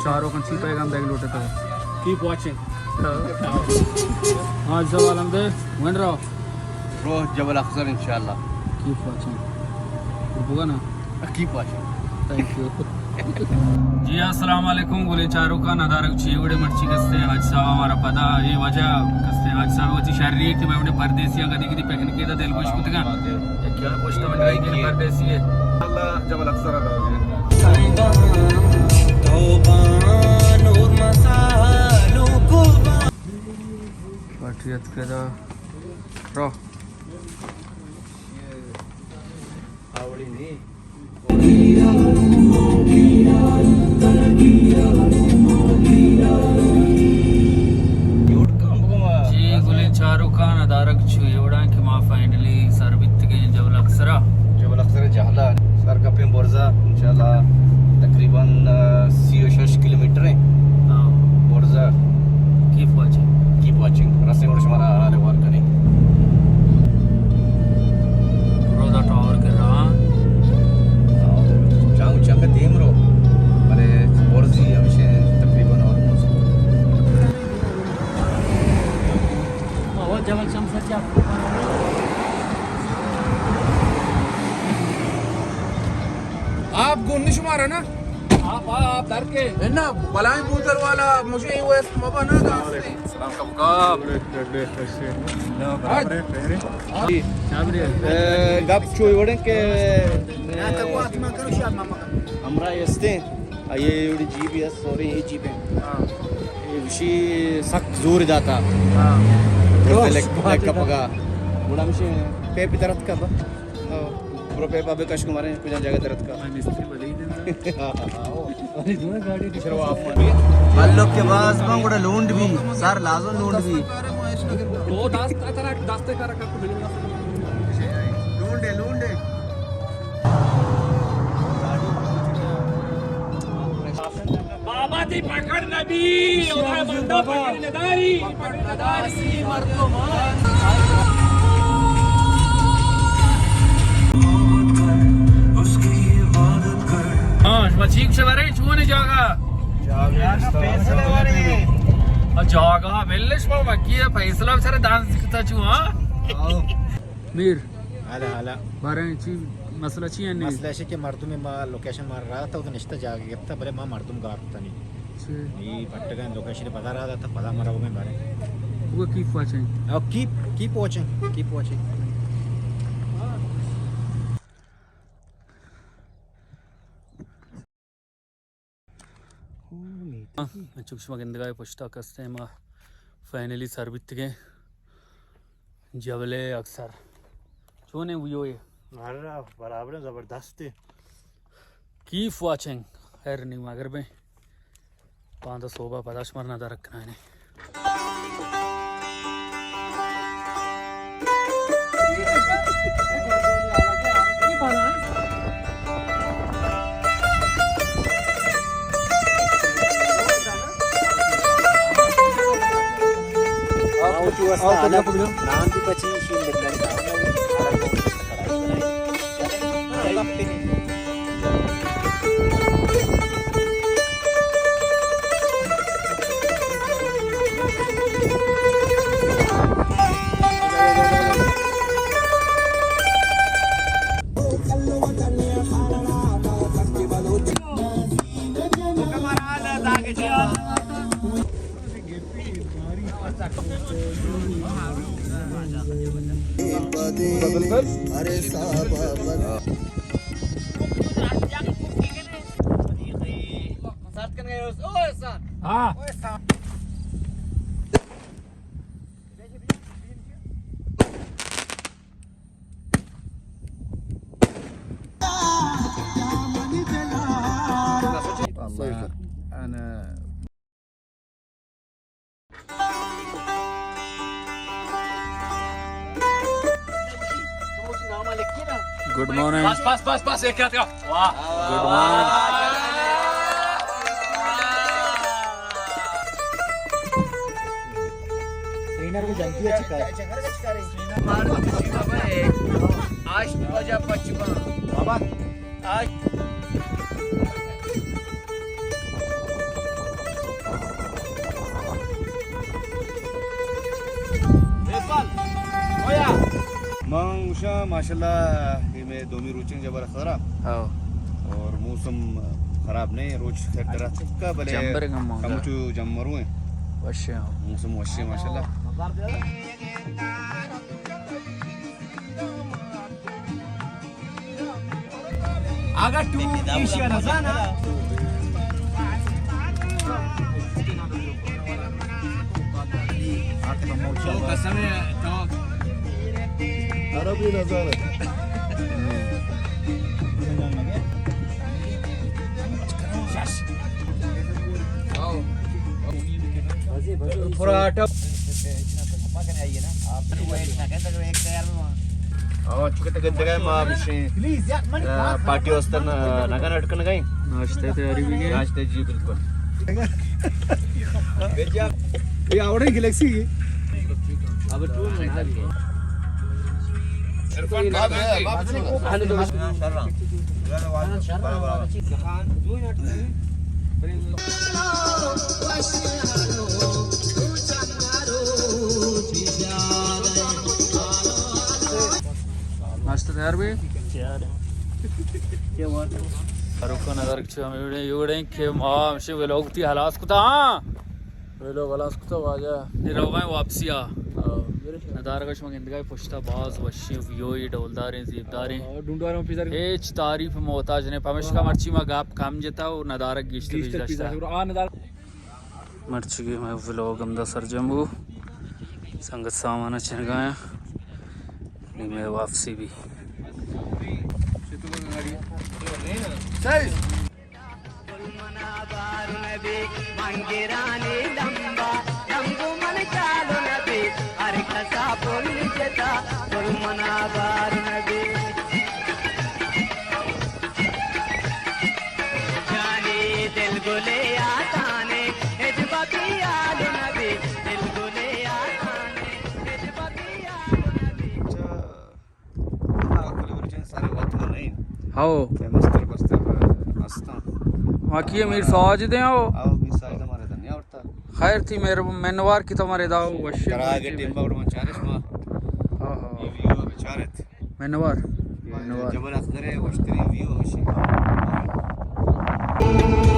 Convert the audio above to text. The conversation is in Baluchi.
شاہ رخ خان چی پیغام دیگ لوٹے تو؟ Keep watching. ہاں، سوال ہم دے، ون رو۔ رو جبل اخضر انشاءاللہ۔ Keep watching. بگا نا۔ Keep watching. Thank you. جی السلام علیکم، گلیں چاروکاں، ندارگ چی وڑے مرچی کستے، حاج صاحب ہمارا پدا، یہ وجہ کستے، حاج صاحب وتی شری کہ میں اپنے پردیسیاں کدی کدی پکنکے دا دل خوش کتگا۔ یہ کیا پوچھتا ہوں، ڈرائیو کے پردیسی ہے۔ اللہ جبل اخضر ہے۔ پاٹی اتکے دا۔ رو۔ آوڑی نی۔ جی، گلیں چاروکاں، ندارگ چو اے وڑاں کہ ما فائنلی سر بیتگیں جبل اخسرا۔ جبل اخسر جہلا سر کپیں برزا، انشاءاللہ تقریباً، آ، سی و شش کلومیٹر ہیں۔ ہاں۔ برزا۔ Keep watching. Keep watching. رسیں اور شمارا حال احوال کنیں۔ روزہ ٹاور کے رہا۔ چاؤ چاؤ دیم رو۔ بلے برزی ہمیشہ تقریباً آلموسٹ۔ آپ گون شمارا نا؟ آپ، آپ در کے۔ نہ، بلائیں بوتل والا مجھے ویسٹ مبا نا داستے۔ سلام کپ کپ۔ جی۔ اے، گپ چوئی وڑیں کہ ہمراہ استیں۔ آ، یہ وڑی جی پی ایس، سوری، یہ جی پی ایس۔ ہاں۔ یہ وشی سک زور داتا۔ ہاں۔ تو لیک، لیک کپگا۔ گڑا ہمشی پیپ درت کا با۔ ہاں۔ برو پیپ ابے کش کو مارے کجا جگہ درت کا۔ ہاں، مستری بلے ہی دینا۔ ہاں، ہاں، ہاں۔ ہلو کے باز بان گڑا لونڈ بھی، سر لازم لونڈ بھی۔ تو دست، ترا دست کرا کر۔ لونڈے، لونڈے۔ بابا تئی پکڑ نبی، خدا بندہ پکڑ نداری، پکڑ نداری مردمان۔ ہاں، شما چیک شبرے چون جاگا؟ جاگا فیصلہ وری۔ آ، جاگا ملش ما مکی فیصلہ سر دان سکتا چو، ہاں؟ میر۔ حالا، حالا۔ باریں چی مسئلہ چی ہے نی؟ مسئلہ ایشی کہ مردم ما لوکیشن مار رہا تھا، ادھر نشتہ جاگہ گپتا، بلے ما مردم گار کتا نہیں۔ اچھا۔ یہ پٹگان لوکیشن پتا رہا تھا، پتا مارا وہ میں بارے۔ وہ کیپ واچنگ۔ او، keep, keep watching, keep watching. ہاں، انچو کہ شما گندگا پشتا کستیں ما فائنلی سر بیتگیں جبل اخسر۔ چونیں ویو اے؟ ہر برابر زبردست اے۔ Keep watching. خیر نی مغربیں۔ باندا صوبہ پدا شمار ندارگ کنائیں۔ ہاں۔ Good morning. بس، بس، بس، بس، ایک کیا تھا؟ واہ۔ Good morning. ٹرینر کو جنگی اچھی کرے۔ آٹھ بجا پچپن۔ بابا۔ آٹھ۔ خوشاں، ماشاءاللہ، یہ میں دومی روچیں جبر خراب۔ ہاں۔ اور موسم خراب نہیں، روچ خیر درا چکا، بلے جمبر ہم موجود۔ کمچو جمبرو ہیں۔ وشے ہاں۔ موسم وشے، ماشاءاللہ۔ اگاں تو ایشیا نزانا۔ تو قسم ہے، تو عربی نزانا۔ پراٹھا۔ او، چونکہ تک دگہ ما بشیں، آ، پارٹی واسطہ نہ، نہ کنٹ کنگ ءَ۔ ناشتہ تیاری بھی ہے۔ ناشتہ، جی، بالکل۔ یہ آوڑے گلیکسی کی۔ اب ٹو منٹ۔ ناشتہ تیار بھی؟ تیار۔ فاروق نظر چہ ہمیں ویڈیو، یہ ویڈیو کہ ما ہمشی ویلوگ تی ہلاس کتا، ہاں۔ ویلوگ ہلاس کتا واجہ۔ نی روگائیں واپسی آ۔ ہاں۔ ندارگ شما گندگائے پشتا باز وشی ویوئی ڈولداریں زیبداریں۔ ہاں، ڈونڈواروں پیزر۔ ہیچ تعریف محتاج نہیں۔ پمشکا مرچی ما گپ کم جتا و ندارگ گیشتر گیشتر پیش داشتا۔ پیزر۔ آ ندار۔ مرچیگی مئے ویلوگ ہمدا سرجم بو۔ سنگت سامان چنگایا۔ نی مئے واپسی بھی۔ ہاؤ۔ کہ مستر بستر ہستاں۔ واقعی میر ساجد ہیں ہو۔ آؤ، میر ساجد ہمارے دنیا اٹھتا۔ خیر تھی میر منوار کی تمہارے داؤ وشی ترا آگے ٹیم باور من چارش ما۔ ہاں، ہاں۔ یہ ویو بچارت۔ منوار۔ منوار۔ جبل اخضر ہے، وشتری ویو وشی۔